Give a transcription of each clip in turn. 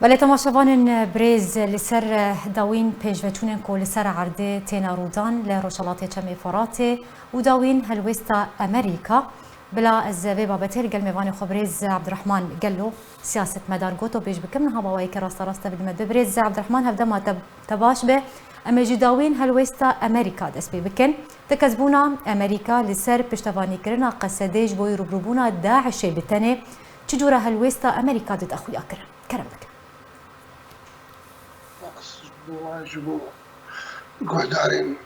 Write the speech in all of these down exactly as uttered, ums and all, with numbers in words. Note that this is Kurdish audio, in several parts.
Belê temaşevanên birêz, li ser dawîn pêşveçûnên ku li ser erdê têne rûdan li Rojhelatê Çemê Feratê û dawîn helwêsta Amerîka, bila ez vê babetê li gel mêvanê xwe birêz Abdurrahman Gelo, siyasetmedar, gotobêj bikim. Niha bi awayekî rasterast tevlî me dibe. Birêz Abdurrahman, hevdema te, te baş be. Em ê ji dawîn helwêsta Amerîka dest pê bikin. Tekez bûna Amerîka li ser piştevanîkirina Qesedê ji bo rûbirûbûna DAIŞê bi tenê çi cûre helwêsta Amerîka dide xuya kirin? Kerem bikin. Spas ji bo we, ji bo guhdarên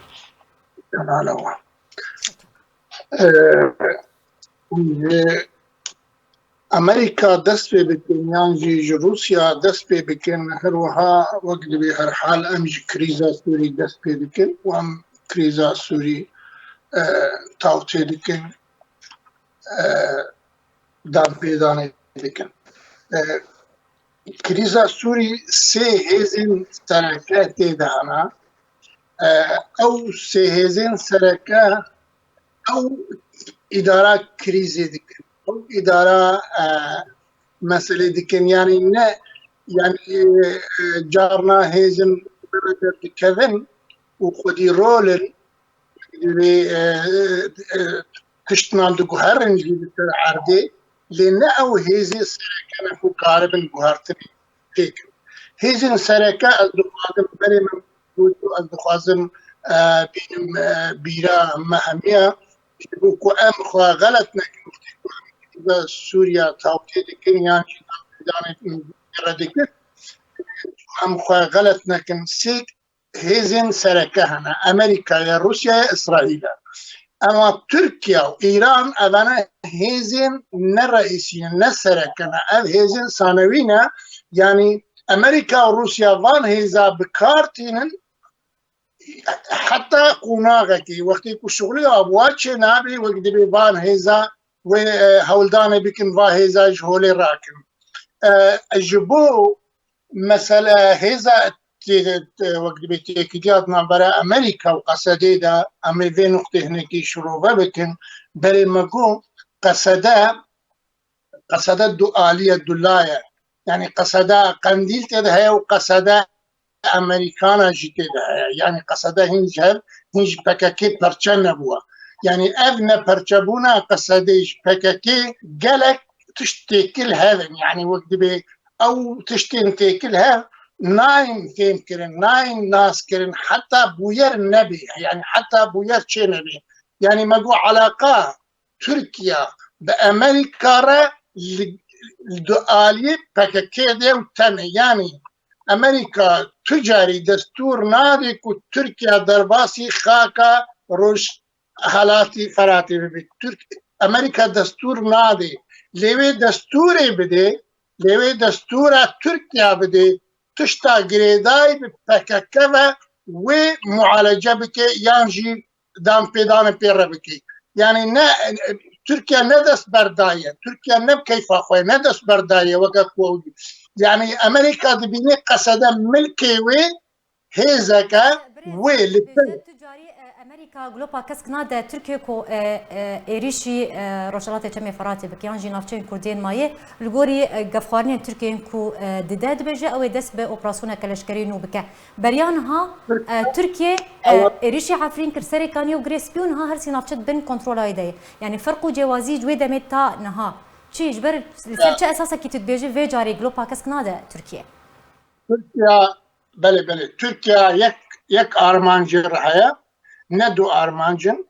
kanala we. Ji Amerîka dest pê bikin yan jî ji Rûsya dest pê bikin, her wiha wek dibê herhal em ji krîza Sûrî dest pê dikin û em krîza Sûrî, e, tawtê dikin, e, danpêdanê dikin. E, krîza Sûrî sê hêzên sereke tê de hene. E, ew sê hêzên sereke ew îdara krîzê dikin. Ew îdara, e, meselê dikin. Yanî ne, yanî, e, e, carna hêzên dikevin û xwedî rol in, divê, e, e, tiştnan diguherin jî li ser erdê, lê ne ew hêzê sereke ne ku karibin guhertinê pêkin. Hêzên sereke ez dixwazim berê min got û ez dixwazim, e, bînim, e, bîra me hemiya, ji bo ku em xwe xelet nekin, wextê ku em krîza Sûriya tawtê dikin yan jî danê re dikin, em xwe xelet nekin. Sê hêzên sereke hene, Amerîka ye, Rûsya ye, Îsraîl e. Ema Tirkiye û Îran, evane hêzên ne reîsî ne, ne sereke ne. Ev hêzên sanewî ne. Yanî Amerîka û Rûsya van hêza bi kar tînin, heta qonaxekî, wextê ku şixulê abuwa çê nabê, wek dibê van hêza wê, e, hewldanê bikin, va hêza ji holê rakin. E, ji bo mesele hêza tê-, tê-, wek dibê têkiliya di navbera Amerîka û Qesedê de, em ê vê nuqtê hinekî şirove bikin. Berê me got, Qesede, Qesede du alî ye, du la ye. Yanî Qesede Qendîl tê de heye û Qesede Amerîkana jî tê de heye. Yanî Qesede hîn ji hev, hîn ji P K K perçe nebûye. Yanî ev neperçebûna Qesedê ji P K K gelek tişt têkil hev in. Yanî wek dibê ew tiştên têkil hev nayên fêhm kirin, nayên nas kirin, heta bûyer nebê, yanî heta bûyer çê nebê. Yanî me got, eleqa Tirkiye bi Amerîka re li, li du aliyê P K K de û tene. Yanî Amerîka tu carî destûr nade ku Tirkiye derbasî xaka roj helatî Feratê bibî. Tirk-, Amerîka destûr nadê. Lê wê destûrê bidê, lê wê destûra Tirkiye bidê, tişta girêdayî bi P K K ve wê mualece bike yan jî danpêdanê pê re bike. Yanî ne, Tirkiye ne dest berdaye. Tirkiye ne keyfa xwe ne dest berdaye weke ku ew. Yanî Amerîka dibîne Qesede milkê wê hêzeke wê li te. Tu carî, e, Amerîka glopa kesk nade Tirkiye ku, e, e, êrîşî, e, Rojhelatê Çemê Feratê bike yan jî navçeyên Kurdên mayê li gorî, e, gefxwarinên Tirkiyeyên ku, e, dide, dibêje ew ê dest bi operasyoneke leşkerî nû bike. Beriya niha, e, Tirkiye, e, êrîşî Efrîn kir, Serêkaniyê û Girê Spî û niha her sî navçe di bin kontrola wê de ye. Yanî ferq û cêwazî ji wê demê ta niha çi, ji ber li ser çi esasekî tu dibêjî vê carê glopa kesk nade Tirkiye? Tirkiye Belê, belê. Tirkiye yek, yek armancê re heye, ne du armanc in.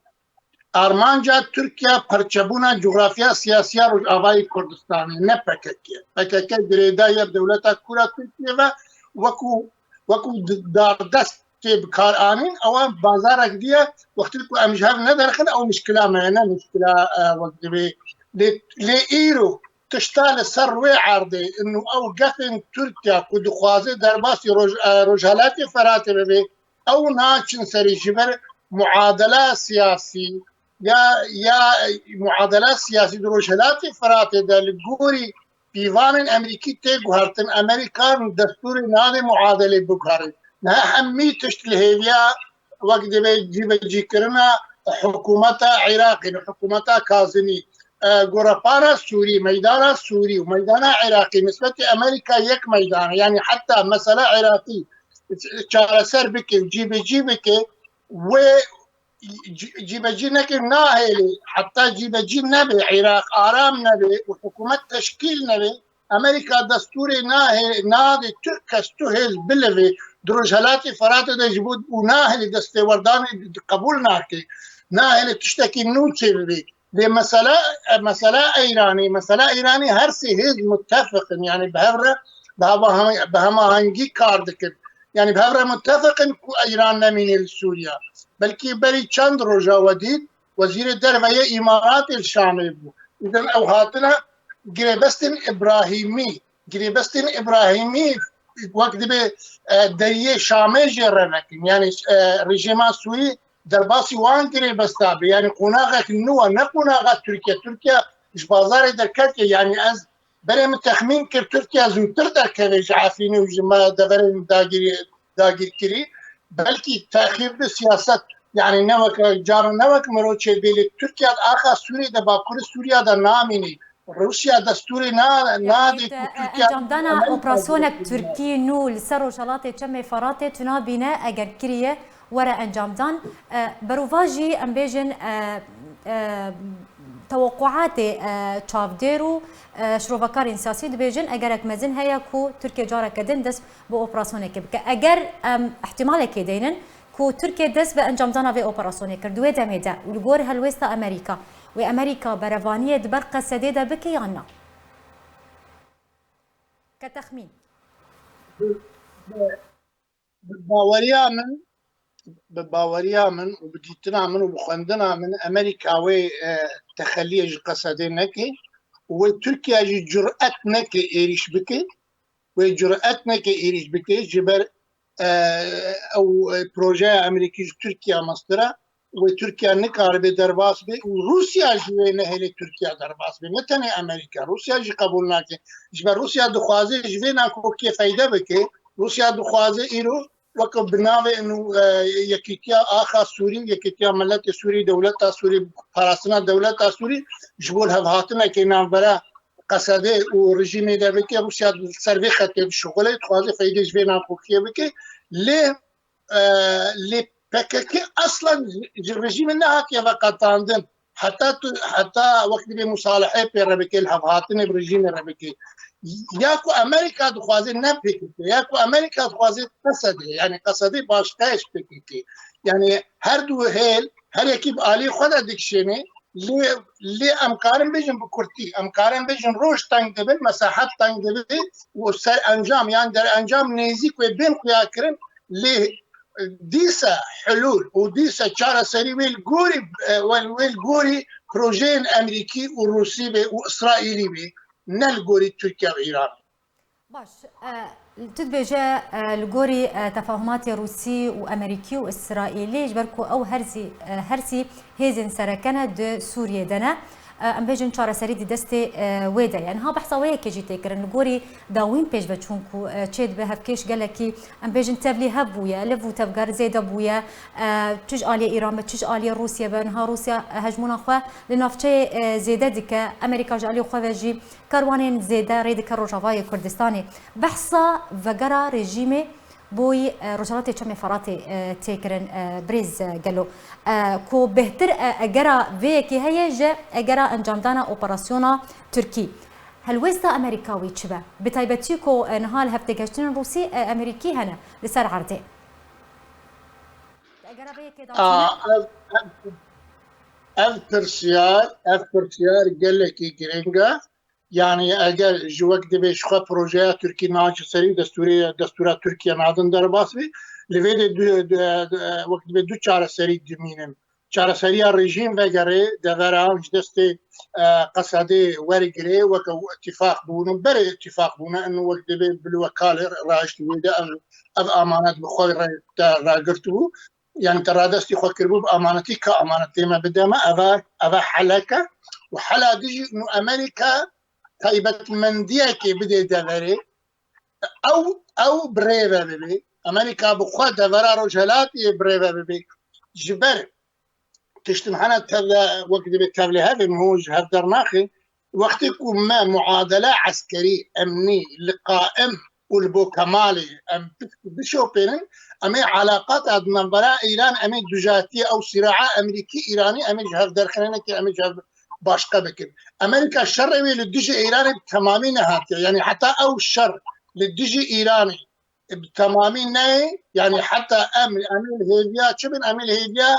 Armanca Tirkiye perçebûna cografya siyasiya Rojavayê Kurdistanê, ne P K K. P K K girêdayî ya dewleta kûr a Tirkiye ve wekû, wekû di-, dardest tê bikaranîn, ew bazarek dî ye, wextê ku em ji hev nederxin, ew mişkila me ye, ne mişkila, e, wek divê. Lê, lê îro tişta li ser wê erdê, û ew gefên Tirkiye ku dixwaze derbasî Roj-, e, Rojhelatê Feratê bibe, ew naçin serî ji ber muadela siyasî ya, ya muadela siyasî di Rojhelatê Feratê de li gorî pîvanên Amerîkî tê guhertin. Amerîka destûrê nade muadelê biguherin. Niha hemî tişt li hêviya wek divê cîbecîkirina hikûmeta Iraqê, hikûmeta Kazimî. e, gorepana Sûrî, meydana Sûrî û meydana Iraqî nisbetî Amerîka yek meydan e. Yanî heta mesela Iraqî çareser bike û cîbecî bike, wê cî-, cîbecî neke nahêlê, heta cîbecî nebe, Iraq aram nebe û hikûmet teşkîl nebe, Amerîka destûrê nahê-, nade tu kes, tu hêz bilivê di Rojhelatê Feratê de ji bo û nahêlê destêwerdanê qebûl nake. Nahêlê tiştekî nû çêbibe. Lê mesela, e, mesela Îranê, mesela Îranê her sê hêz mutefiq in, yanî bi hev re, bi heva-, bi hemahengî kar dikin. Yanî bi hev re mutefiq in ku Îran nemîne li Sûriya. Belkî berî çend roja we dît, Wezîrê Derve yê Îmaratê li Şamê bû. Îdin ew hatine girêbestên Îbrahîmî, girêbestên Îbrahîmî wek dibe, e, deriyê Şamê jê re nekin. Yanî, e, rejîma Sûrî derbasî wan girêbesta be. Yanî qonaxek nû e, ne qonaxa Tirkiye. Tirkiye ji bazarê derketiye. Yanî ez berê min texmîn kir Tirkiye zûtir derkeve ji Efrînê û ji me deverên dagirî-, dagîrkirî. Belkî texîr bi siyaset, yanî ne wek caran, ne wek miro çêbê, lê Tirkiye axa Sûriyê de, bakurê Sûriya de namînî. Rûsya destûrê na-, Yanî, nadê ku e, Tirkiye encamdana Amerîka operasyonek direkt Tirkî nû li ser Rojhelatê Çemê Feratê tu nabîne eger kiriye were encamdan. E, berovajî em bêjin, e, e, tewequatê, e, çavdêr û, e, şirovekarên siyasî dibêjin egerek mezin heye ku Tirkiye careke din dest bi operasyonekê bike. Eger em ihtimalekê deynin ku Tirkiye dest bi encamdana vê operasyonê kir, di wê demê de û li gor helwêsta Amerîka, wê Amerîka berevaniyê di ber Qesedê de bike yan na? Ke texmîn. Bi, bi, bi baweriya min, bi baweriya min û bi dîtina min û bi xwendina min Amerîka wê, e, texeliyê ji Qesedê neke û wê Tirkiye jî curet neke êrîş bike. Wê curet neke êrîş bike, ji ber, e, ew, e, projeya Amerîkî ji Tirkiye mestir e. Wê Tirkiye nikaribe derbas be û Rûsya jî wê nehêle Tirkiye derbas be. Ne tenê Amerîka, Rûsya jî qebûl nake. Ji ber Rûsya dixwaze ji vê nakokiyê feyde bike. Rûsya dixwaze îro weke bi navê inu, e, Yekîtiya Axa Sûrî, Yekîtiya Miletê Sûrî, Dewleta Sûrî, Parastina Dewleta Sûrî ji bo lihevhatinekê navbera Qesedê û rejîmê de bike, Rûsya li ser vê xetê dişuxule, dixwaze feydê ji vê nakokiyê bike. Lê, e, lê P K K eslen ji, ji rejîmê nehatiye veqetandin. Heta tu, heta wek dibê musalehê pê re bike, li hevhatinê bi rejîmê re bike. Ya ku Amerîka dixwaze ne P K K, ya ku Amerîka dixwaze Qesedê, yanî Qesedê başqe ye ji P K K. Yanî her du hêl, her yekî bi alî xwe de dikişêne, lê, lê em karin bêjin bi kurtî, em karin bêjin roj teng dibin, mesahet teng dibe û ser encam, yan derencam nêzîk wê bên xuya kirin, lê dîsa hulûl û dîsa çareserî wê li gorî, e, wê, wê li gorî projeyên Amerîkî û Rûsî be û Îsraîlî be, ne li gorî Tirkiye û Îranê. Baş, e, tu dibêje, e, li gorî, e, tefahumatê Rûsî û Amerîkî û Îsraîlî, ji ber ku ew her zî, e, her sî hêzên sereke ne di Sûriyê de ne. E, em bêjin çareserî di destê, e, wê de ye. Niha behsa wê yekê jî tê kirin. Li gorî dawîn pêşveçûn ku, e, çêdibe hevkêş gelekî, em bêjin tevlîhev bûye, liv û tevger zêde bûye. E, çi ji aliyê Îran be, çi ji aliyê Rûsye be. Niha Rûsya, e, hejmûna xwe li navçeyê, e, zêde dike. Amerîka ji aliyê xwe ve jî karwanên zêde rê dike Rojavayê Kurdistanê. Behsa vegera rejîmê boyî, e, Rojhelatê Çemê Feratê, e, tê kirin, e, birêz, e, Gelo. E, ku bêhtir, e, egera vê yekê heye ji egera encamdana operasyona Tirkî. Helwêsta Amerîka wî çi be? Bi taybetî ku, e, niha li hevtêgeştinên Rûsî, e, Amerîkî hene li ser erdê. Egera vê yekê A, daçûne? ev, ev, ev pirsiyar, ev pirsiyar gelekî giring e. Yanî eger ji wek dibê ji xwe projeya Tirkî naçe serî destûrê, destûra Tirkiye nadin derbas bî, li vê de du, du, du, wek dibê du çareserî dimînin. Çareseriya rejîm vegerê devera ji destê, e, Qesedê wergirê weke îtîfaq bûn û berê îtîfaq bûne, inu wek dibê bilwekalê raşt wê de ev, ev amanet bi xwe re te ragirtibû. Yanî te radestî xwe kiribû bi amanetî, ka amanetê me bide me, eva, eva helek e. Û hela dijî û Amerîka taybetmendiyekê bidê deverê, ew, ew birêve bibe. Amerîka bi xwe devera Rojhelatiyê birêve bibe. Ji ber tiştin hene tevle, wek dibê tevlê hevê min hûn ji hev dernaxin. Wextê ku me muadele eskerî, emnî li qaim û li bo kemalê em bi-, bişopênin, em ê eleqata di navbera Îran, em ê dujatiye ew sîraa Emerîkî-Îranî, em ê ji hev derxîninekê, em ê ji hev başqe bikin. Amerîka şerê wê li dijî Îranê bi temamî nehatiye. Yanî heta ew şer li dijî Îranê bi temamî neyê, yanî heta em, em ê li hêviya çi bin, em ê li hêviya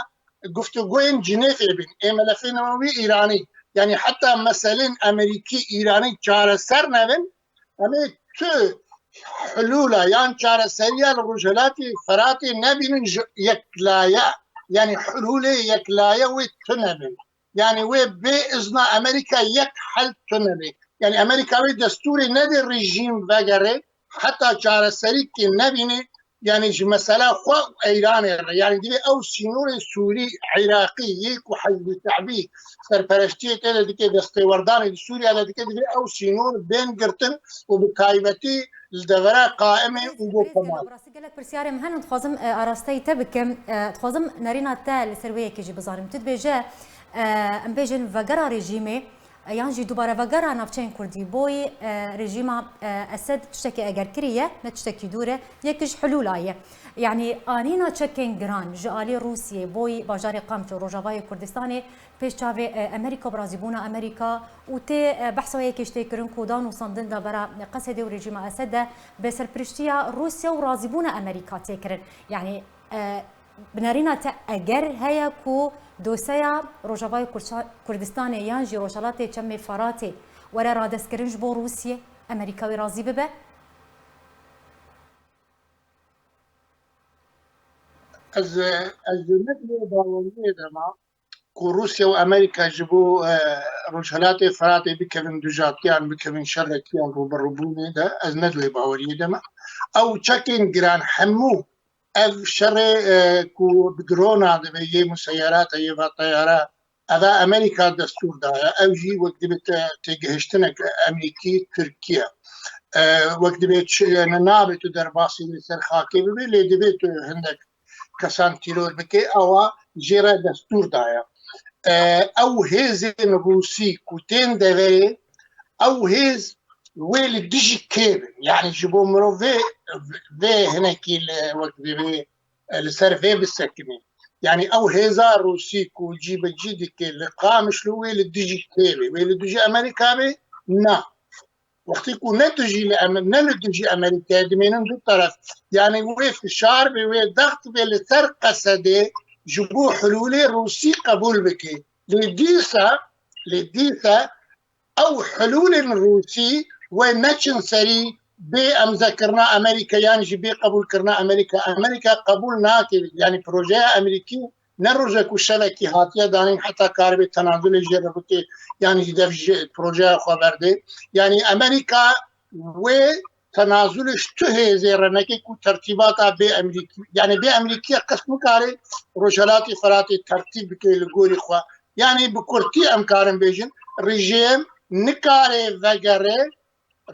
guftûgoyên Cinêvê bin, ê melefên newewî Îranî, yanî heta meselên Amerîkî-Îranî çareser nebin, em ê tu hilûla yan çareseriya li Rojhilatê Firatê nebînin ji yeklaye, yanî hilûlê yeklaye wê tune bin. Yanî wê bê izna Amerîka yek hel tune bê. Yanî Amerîka wê destûrê nedê rejîm vegere, heta çareserîkê nebîne, yanî ji mesela xwe û Îranê re. Yanî divê ew sînorê Sûrî, Iraqî yê ku Hizbî Şe'bî serpereştiyê tê de dike, destêwerdanê di Sûriye de dike, divê ew sînor bên girtin û bi taybetî li devera qaimê û bo kemal. Bi rastî gelek pirsyarê min hene, dixwazim, e, arasteyî te bikim. E, dixwazim nerîna te li ser wê yekê jî bizanim. Tu dibêje, e, em bêjin vegera rejîmê, e, yan jî dubare vegera navçeyên Kurdî boyî, e, rejîma, e, Esed tiştekî eger kiriye, ne tiştekî dûr e, yek ji hilûla ye. Yanî anîna çekên giran ji alî Rûsiyê boyî bajarê Qamço, Rojavayê Kurdistanê, pêş çavê, e, Amerîka û bi razîbûna Amerîka û tê, e, behsa wê yekê jî tê kirin ku dan û standin di navbera Qesedê û rejîma Esed de bi serpiriştiya Rûsya û razîbûna Amerîka tê kirin. Yanî, e, bi nerîna te eger heye ku doseya Rojavayê Kursa-, Kurdistanê yan jî Rojhelatê Çemê Feratê were radeskirin ji bo Rûsiyê, Amerîka wê razî bibe? Ez, ez ne baweriyê de me ku Rûsya û Amerîka ji bo, e, Rojhilatê Firatê bikevin dujatiyan, bikevin şerekiyan, rûbirûbûnê de, ez ne di wê baweriyê de me. Ew çekên giran hemû ev şerê, e, ku bi drona dibe, yê museyerata, yê va teyara, eva Amerîka destûr daye. Ew jî wek dibe te-, têgihiştinek Amerîkî, Tirkiye. E, wek dibe çi, ne nabe tu derbasî li ser xakê bibe, lê dibe tu hindek kesan tîror bike, ewa jê re destûr daye. E, ew hêzên Rûsî ku tên deverê, ew hêz wê li dijî kê bin? Yanî ji bo mirov vê, vê hinekî li, wek divê, e, li ser vê bisekinê. Yanî ew hêza Rûsî ku cîbecî dike li Qamişlo wê li dijî kê be? Wê li dijî Amerîka be? Na. Wextî ku ne dijî li Em-, ne li dijî Amerîkayê dimênin du teref. Yanî wê fişar be, wê dext be li ser Qesedê ji bo hilûlê Rûsî qebûl bike. Lê dîsa, lê dîsa ew hilûlên Rûsî wê neçin serî bê emzekirina Amerîka yan jî bê qebûlkirina Amerîka. Amerîka qebûl nake. Yanî projeya Amerîkî ne rojek û şevekî hatiye danîn heta karibê tenazulê jê re bike, yanî ji dev ji projeya xwe berde. Yanî Amerîka wê tenazulê ji tu hêzê re neke ku tertîbata bê Amerîkî, yanî bê Amerîkiye qet nikare Rojhelatê Firatê tertîb bike li gorî xwe. Yanî bi kurtî em karin bêjin, rejîm nikare vegere,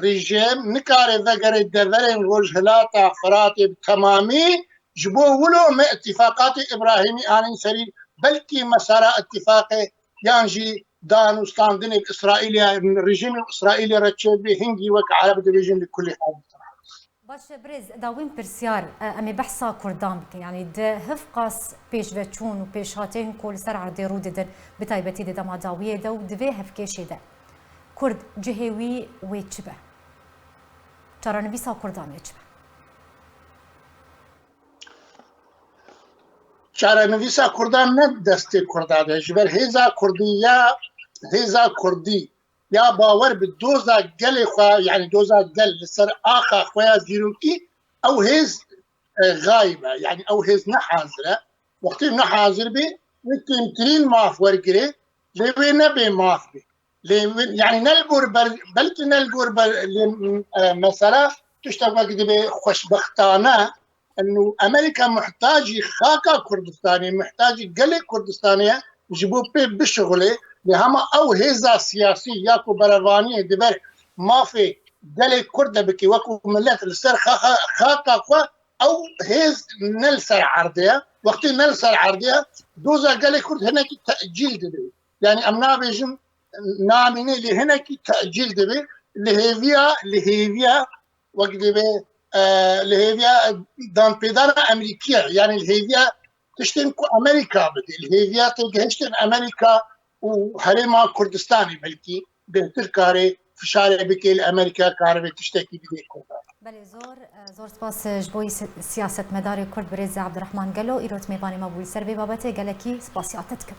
rejîm nikare vegere deverên Rojhilata Firatê bi temamî, ji bo wilo me îtîfaqatê Îbrahîmî anîn serî, belkî me sara îtîfaqê yan jî danûstandinê bi Îsraîlê, rejîmê Îsraîlê re çêbê, hingî wek Ereb dibêjin li kulî hadîs. Baş e, birêz, dawîn pirsyar, e, em ê behsa Kurdan bikin. Yanî di hevqas pêşveçûn û pêşhatên ku li ser erdê rû didin, bi taybetî di dema dawiyê de û di vê hevkêşê de, Kurd cihê wî wê çi be? Çarenivîsa Kurdan wê çi be? Çarenivîsa Kurdan ne destê Kurda de. Ji ber hêza Kurdî ya, hêza Kurdî ya bawer bi doza gelê xwe, yanî doza gel li ser axa xwe ya dîrokî, ew hêz, e, xayib e. Yanî ew hêz ne hazir e. Wextê ne hazir bê, wê kêmtirîn maf wergirê, lê wê nebê maf bê. Lê wê, yanî ne li gor ber-, belkî ne li gor ber-, lê, e, mesela tiştek wek dibe xweşbextane, eno Amerîka muhtacî xaka Kurdistanê, muhtacî gelê Kurdistanê ye ji bo pê bişixulê. Lê hema ew hêza siyasî ya ku berevaniyê diber mafê gelê Kurd de bikê, wekû milet li ser xa-, xa-, xaka xwe, ew hêz ne li ser erdê ye. Wextê ne li ser erdê ye, doza gelê Kurd hinekî tecîl dibe. Yani em nabêjin namîne lê hinekî tecîl dibe. Li hêviya, li hêviya wek dibe, e, li hêviya danpêdana Amerîkiye, yani li hêviya tiştên ku Amerîka bike, li hêviya têgihiştên Amerîka û Herêma Kurdistanê belkî bêhtir kare fişarê bike li Amerîka, karibe tiştekî bide Kurdan. Belê, zor, e, zor spas, e, ji bo si-, siyasetmedarê Kurd birêz Abdurrahman Gelo, îro tu mêvanê me bû. Li ser vê babetê gelekî spasiya te dikim.